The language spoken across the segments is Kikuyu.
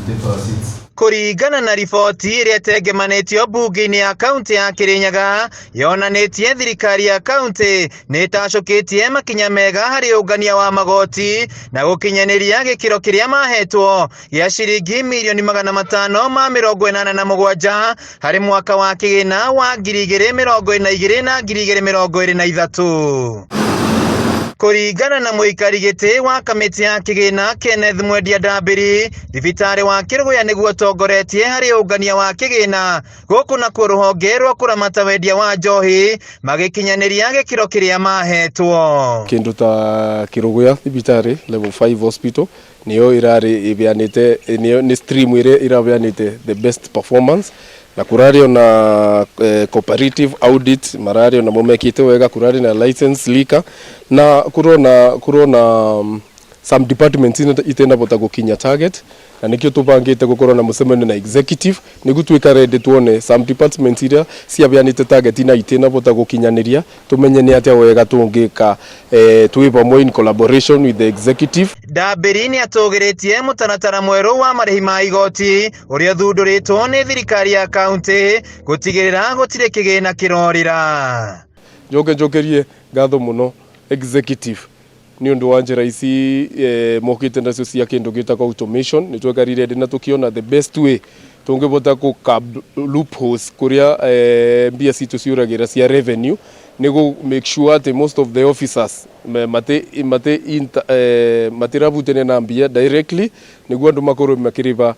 to take our seats. Kũringana na riboti ĩrĩa ĩtengemanĩtio mbunge-inĩ ya kaunti ya Kirinyaga, yonanĩtie thirikari ya kaunti nĩ ĩtacũkĩtie makinya mega harĩ ũngania wa magoti na gũkinyanĩria gĩkĩro kĩrĩa mahetwo gĩa ciringi mirioni 587 harĩ mwaka wa kĩgĩna wa 2022 na 2023. Kũringana na mũikari gĩtĩ wa kamĩtĩ ya kĩgĩna Kenneth Mwendia Ndambĩri, thibitarĩ wa Kĩrũgũya nĩguo ũtongoretie harĩ ũngania wa kĩgĩna gũkũ nakuo rũhonge rwa kũramata wendia wa njohi magĩkinyanĩria gĩkĩro kĩrĩa mahetwo. Kindu ta Kiruguya thibitari level 5 hospital niyo irari ibianite, niyo ni stream ire irabianite the best performance, na kurari ona cooperative audit marari ona mumekite wega, kurari na license liquor na kurona some departments itena bota gukinya target, na nikio tubangite gukorwo na mucemanio na executive niguo twika ready tuone some departments iria ciabeanite target na itena bota gukinyaniria, tumenye ni atia wega tungika twi pamwe in collaboration with the executive. Ndambĩri nĩ atũgĩrĩtie mũtaratara mwerũ wa marĩhi ma igoti ũrĩa ũthundũrĩtwo nĩ thirikari ya kaunti gũtigĩrĩra gũtirĩ kĩgĩna kĩrorĩra. Njoke njokerie ngatho mũno executive nĩ ũndũ wa njĩra ici mokĩte nacio cia kĩndũ gĩtagwo automation. Nĩ twekarire ndĩ na tũkĩona the best way tũngĩbota kũ curb loopholes kũrĩa mbia citũ ciũragĩra cia revenue nĩ gũ make sure atĩ most of the officers matirabutania na mbia directly, nĩguo andũ makorwo makĩrĩba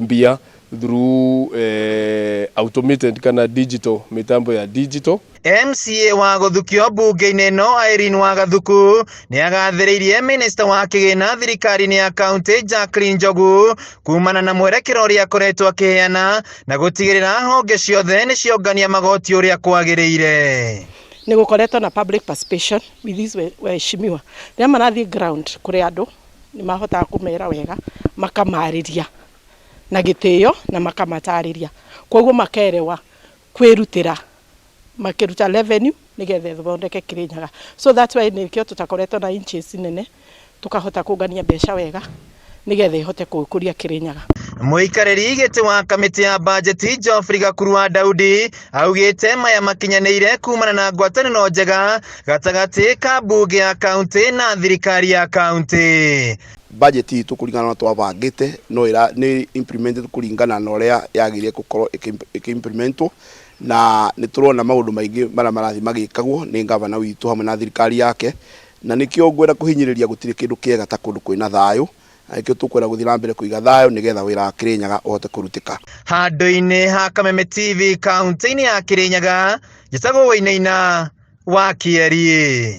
mbia through automated kana digital, mitambo ya digital. MCA wa gũthukio mbunge-inĩ ĩno Irene Wagathuku nĩ agathĩrĩirie minista wa kĩgĩna thirikari-inĩ ya kaunti Jacqueline Njogu kumana na mwerekero ũrĩa akoretwo akĩheana na gũtigĩrĩra honge ciothe nĩ ciongania magoti ũrĩa kwagĩrĩire. Nĩ gũkoretwo na public participation with these waheshimiwa rĩrĩa marathiĩ ground kũrĩ andũ, nĩ mahotaga kũmera wega, makamarĩria na gĩtĩo na makamatarĩria, koguo makerewa kwĩrutĩra makĩruta revenue nĩgetha ĩthondeke Kirinyaga. So that's why nĩkĩo tũtakoretwo na inches nene, tukahota kũngania mbeca wega nĩgetha ĩhote gũkũria Kirinyaga. Mũikarĩri gĩtĩ wa kamĩtĩ ya bajeti Geoffrey Gakuru wa Daudi augĩte maya makinyanĩire kumana na ngwatanĩro njega gatagatĩ ka mbunge ya kaunti na thirikari ya kaunti. Budget itũ kũringana na twabangĩte no ĩra nĩ implemented kũringana na ũrĩa yagĩrĩire gũkorwo ĩkĩ-implementwo, na nĩ tũrona maũndũ maingĩ marĩa marathiĩ magĩkagwo nĩ gavana witũ hamwe na thirikari yake, na nĩkĩo ngwenda kũhinyĩrĩria gũtirĩ kĩndũ kĩega ta kũndũ kwĩna thayũ, na nĩkĩo tũkwenda gũthiĩ na mbere kũiga thayũ nĩgetha wĩra wa Kirinyaga ũhote kũrutĩka. Handũ-inĩ ha Kameme TV kaunti-inĩ ya Kirinyaga, njĩtagwo Wainaina wa Kĩeri.